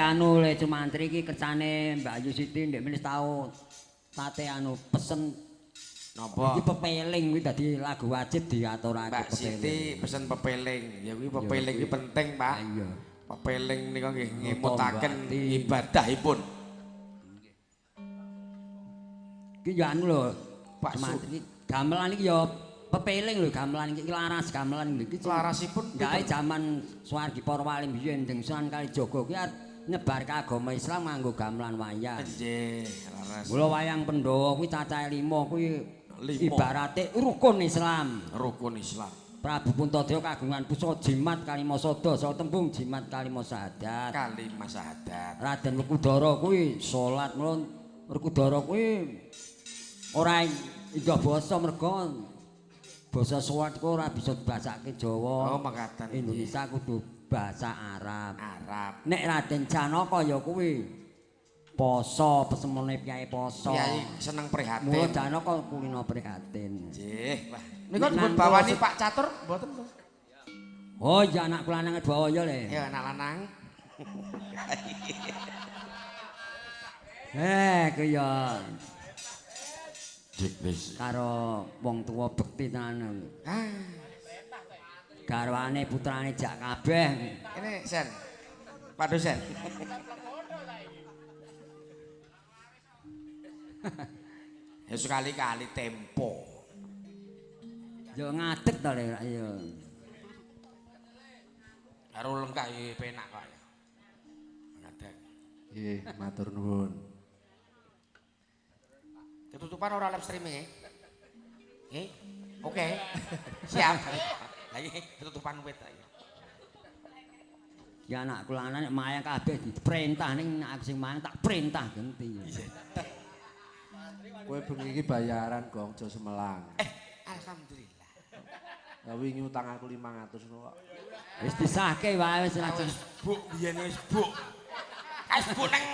anu le Sumantri iki kersane Mbak Ayu Siti ndek menis tau tate anu pesen napa? Iki pepeling kuwi dadi lagu wajib diaturake. Mbak Siti pesen pepeling. Ya kuwi pepeling kuwi penting, Pak. Iya. Pepeling nika nggih ngemutaken ibadahipun. Iki ya anu lho, Pak Sumantri gamelan iki ya pepeling lho, gamelan iki laras gamelan iki. Larasipun gawe jaman Swargi Para Wali biyen Ndeng Sunan Kalijaga kuwi arep nyebarke agama Islam nganggo gamelan wayang. Nggih, laras. Mula wayang Pandhawa kuwi cacahe 5 kuwi ibarate rukun Islam. Rukun Islam. Prabu Puntadewa kagungan pusaka jimat kalima sada, saha tembung jimat kalima sahadat. Kalima sahadat. Raden Werkudara kuwi salat, mula Werkudara kuwi ora indah basa merga basa salat ku ora bisa dibasake Jawa. Oh, mekaten. Indonesia kudu bahasa Arab. Arab. Nek Raden Janaka ya kuwi poso, pesemone piyai poso. Piyai seneng prihatin. Mula Janaka kulino prihatin. Nggih, Pak. Nika dipun bawani Pak Catur mboten? Oh iya, anakku lanang bawa ya le. Ya anak lanang. Kuwi ya. Wis karo wong tuwa bekti tenan. Ah. Garwane putrane jak kabeh. Ini Sen. Pak dosen. Ya sekali-kali tempo. Ya ngadeg to le ya. Karo lengkah iki penak kok. Ngadeg. Nggih, matur nuwun. Ketutupan ora live streaming e? Nggih. Oke. Siap. Lah iki ketutupan wit ta iki. Ya anakku lanang nek mayang kabeh diperintah ning nek aku sing mayang tak perintah genti. Kowe bengi iki bayaran gong aja semelang. Alhamdulillah. Lah wingi utang aku 500 ngono kok. Wis disahke wae wis lajeng. Buk biyen wis buk. Kae buk nang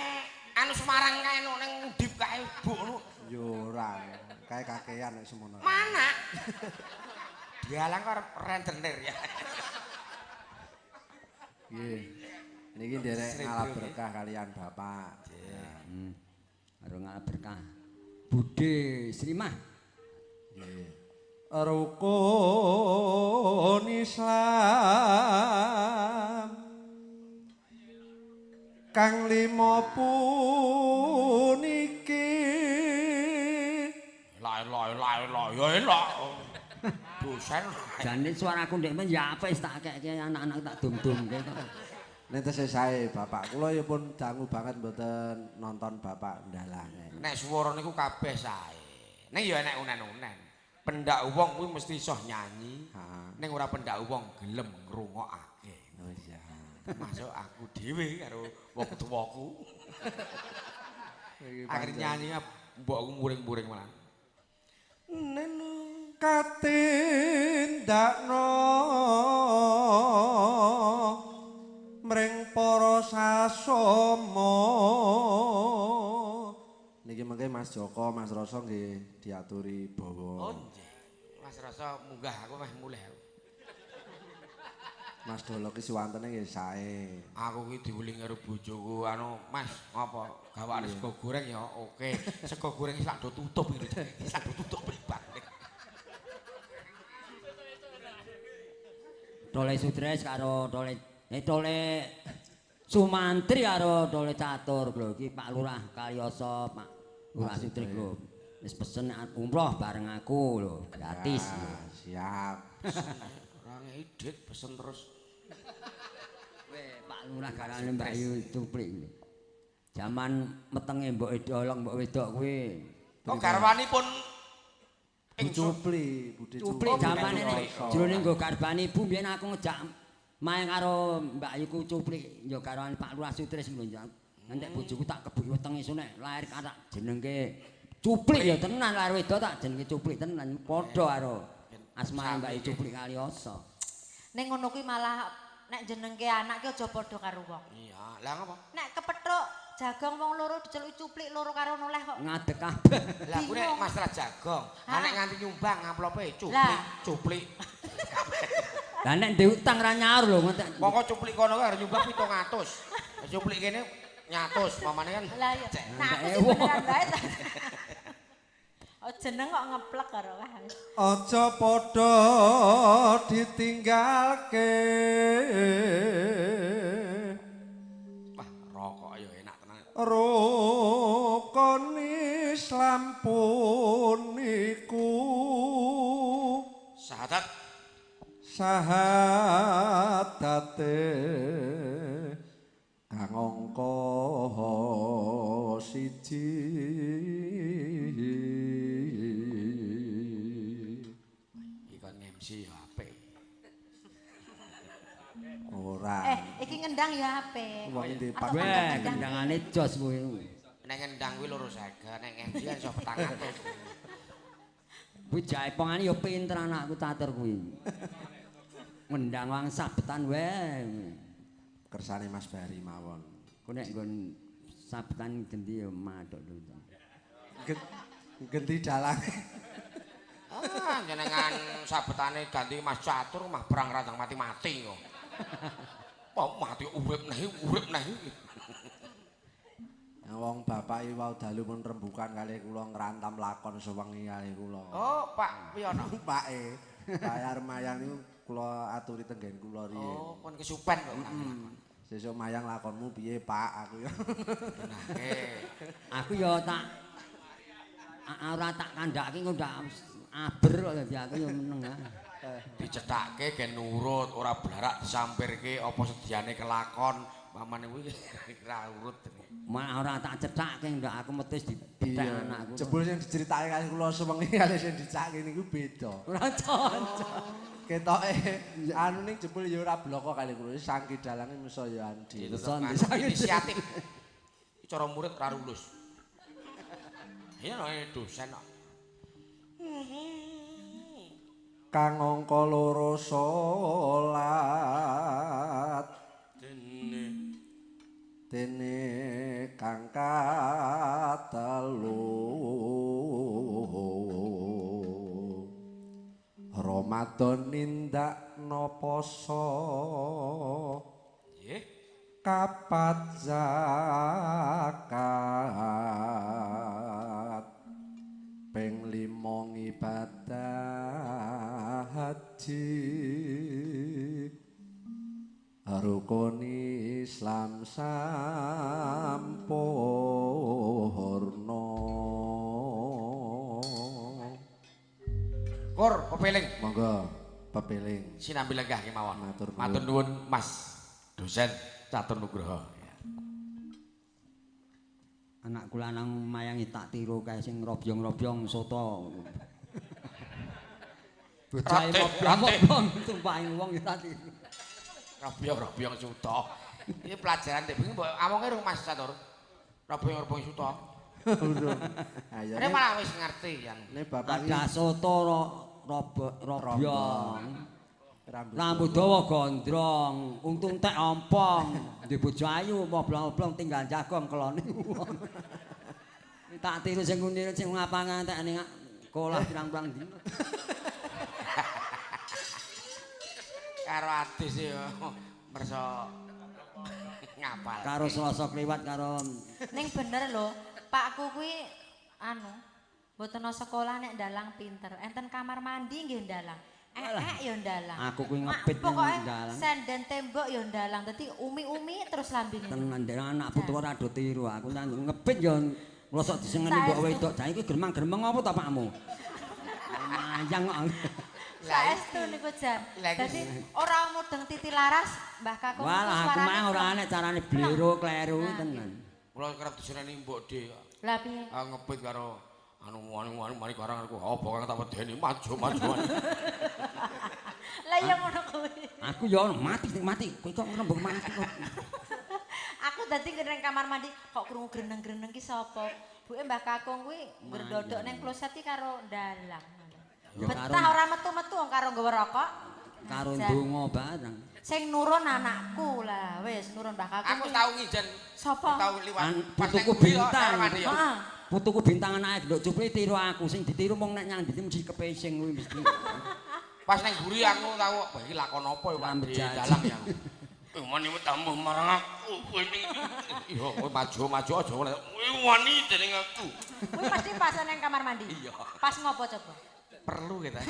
anu Semarang kae nang Undip kae buk ngono. Yo ora, kae kakean nek semono. Mana? Dialang kok rentenir ya. Nggih. Niki nderek ngalap berkah kalian Bapak. Nggih. Karo ngalap berkah. Bude Srimah. Nggih. Rukun Islam kang lima puniki. La la la la ya elok. Dosen. Jane suaraku ndek men ya apik tak keke anak-anak tak dum-dumke kok. Nek tesih sae bapak kula ya pun dangu banget mboten nonton bapak ndalang. Nek swara niku kabeh sae. Ning ya enek unen-unen. Pendak wong kuwi mesti iso nyanyi. Ning ora pendak wong gelem ngrungokake. Oh iya. Masuk aku dhewe karo wong tuwaku. Akhir nyanyi mbokku muring-muring malah. Nenu katindakno mring para sasama. Niki mengke Mas Joko, Mas Roso nggih diaturi bawa. Oh nggih. Mas Roso munggah aku meh mulih aku. Mas Dolo ki suwantene nggih sae. Aku ki diuling karo bojoku anu, Mas, ngapa gawakne sego goreng ya oke. Sego goreng wis lak do tutup iki. Wis lak do tutup bang. Dole Sudres karo dole dole Sumantri karo dole Catur lho iki Pak Lurah Kalioso, Pak Lurah Sudres lho. Wis pesen umroh bareng aku lho, gratis. Siap. Ora ngei dhit pesen terus. Weh, Pak Lurah garane Mbak Yu Cuplik. Jaman metenge mbok dolong mbok wedok kuwi. Kok garwanipun Cuplik, Bude Cuplik jamane jroning nggo garbane ibu mbiyen aku ngejak main karo Mbak Yuku Cuplik ya garwane Pak Lurah Sutris lho. Ngantek bojoku tak kebuki wetenge iso nek lahir tak jenengke Cuplik ya tenan lahir wedok tak jenenge Cuplik tenan padha karo asmane Mbak Yu Cuplik Kalioso. Ning ngono kuwi malah nek jenengke anak ki aja padha karo wong. Iya, lah ngapa? Nek kepethuk jagong wong loro diceluki Cuplik loro karo noleh kok. Ngadeg kabeh. Lah kuwi nek masalah jagong, nek nganti nyumbang amplope Cuplik, Cuplik. Lah nek ndek utang ra nyaur lho ngontek. Mongko Cuplik kono kuwi arep nyumbang 700. Cuplik kene Nyatus mamane kan. Lah iya. Nah aku sih beneran bae. Oh jeneng kok ngeplek karo wah. Aja padha ditinggalke. Wah, rokok ya enak tenan. Rukun Islam puniku. Syahadat. Sahadate kang angka siji. Iki kon MC ya apik. Ora. Iki ngendang ya apik. Wong ndi Pak? Weh, kendangane jos kuwi. Nek ngendang kuwi 250, nek MC kan iso 400. Kuwi jaipongane ya pinter anakku Catur kuwi. Ngendang wang sabetan wae. Kersane Mas Bari mawon. Ku nek nggon sabetan genti ya mathuk lho. Genti dalang. Ah, jenengan sabetane ganti Mas Catur mah perang randang mati-mati kok. Wah, mati urip neh, urip neh. Wong bapak iki wau dalu pun rembukan kalih kula ngrantam lakon sewengi kalih kula. Oh, Pak Wiyono. Pake. Bayar mayang niku kula aturi tenggen kula riyin. Oh, pun kesupen kok. Sesuk mayang lakonmu piye, Pak? Aku ya. Aku ya tak ora tak kandhake engko ndak aber kok dadi aku ya meneng ae. Dicethake gen nurut, ora blarak disampirke apa sediane kelakon. Mamane kuwi ora urut. Malah ora tak cethake ndak aku metis dibethek anakku. Jebul sing diceritake kalih kula sewengi kalih sing dicake niku beda. Ora cocok. Ketoke anu ning jebul ya ora bloko kalih kula saking dalange musa ya andi. Inisiatif. Cara murid ora lulus. Iya nek dosen kok. Kang angka 2 salat dene kang katelu Ramadan nindakno poso nggih kapat zakat ping 5 ibadah haji rukun Islam sampurna. Kur pepeling. Monggo pepeling. Sinambi lenggah kemawon. Matur nuwun Mas dosen Catur Nugroho. Anakku lanang mayangi tak tiru kae sing robyong-robyong soto. Bocahe robyong tumpake wong ya tak tiru. Robyong-robyong suta. Iki pelajaran dek bengi mbok amonge rung Mas Catur. Robyong-robyong suta. Urung. Ayo. Nek malah wis ngerti jan. Nek bapak ada soto robyong. Rambut dawa gondrong, untung tek ompong, ndek bojo ayu moblong-moblong tinggal jagong kelone wong. Tak tiru sing ngene sing ngapa ngantek ning kolah pirang-pirang dina. Karo adis ya merso ngapal. Karo Selasa kliwat karo ning bener lho, pakku kuwi anu mboten sekolah nek ndalang pinter. Enten kamar mandi nggih ndalang. Ya ndalang. Aku kuwi ngepit ndalang. Senden tembok ya ndalang. Dadi umi-umi terus lambene. Tenan anak putu ora do tiru. Aku ngepit ya mlosok disengeni mbok wedok. Jan iki gremang-gremeng apa ta pakmu? Mayang kok. Saestu niku jan. Dadi ora mudeng titi laras Mbah Kakung niku suarane. Walah aku mah ora enek carane blero kleru tenan. Kula kerep diseneni mbok De. Lah piye? Ngepit karo anu anu mari barang aku apa kang tak wedeni maju-maju. Lah ya ngono kuwi. Aku ya mati kowe kok ngrembug mati kok. Aku dadi nang kamar mandi kok krungu greneng-greneng ki sapa? Buke Mbah Kakung kuwi ngrdodok ning kloset iki karo ndalang. Betah ora metu-metu wong karo nggawa rokok. Karo ndonga bareng. Sing nurun anakku lah wis nurun Mbah Kakung. Aku tau ngijen. Sapa? Tau liwat putuku bintang. Heeh. Putuku bintang anake nduk cupli tiru aku sing ditiru mung nek nyang ndi mesti kepesing kuwi mesti. Pas nang mburi aku tau wah iki lakon apa ya Pak dalang ya. Kowe wani tambah marang aku. Kowe ning Iya, kowe maju-maju aja oleh. Kowe wani dening aku. Kuwi pasti pas nang kamar mandi. Iya. Pas ngopo coba? Perlu kita.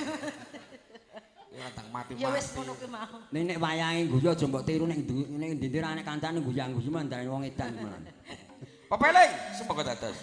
Ya tentang mati-mati. Ya wis ngono kuwi mau. Ning nek wayange guyu aja mbok tiru nek ning ndi-ndi ra nek kancane guyang-guyu mandarane wong edan malah. Pepeling semoga dados.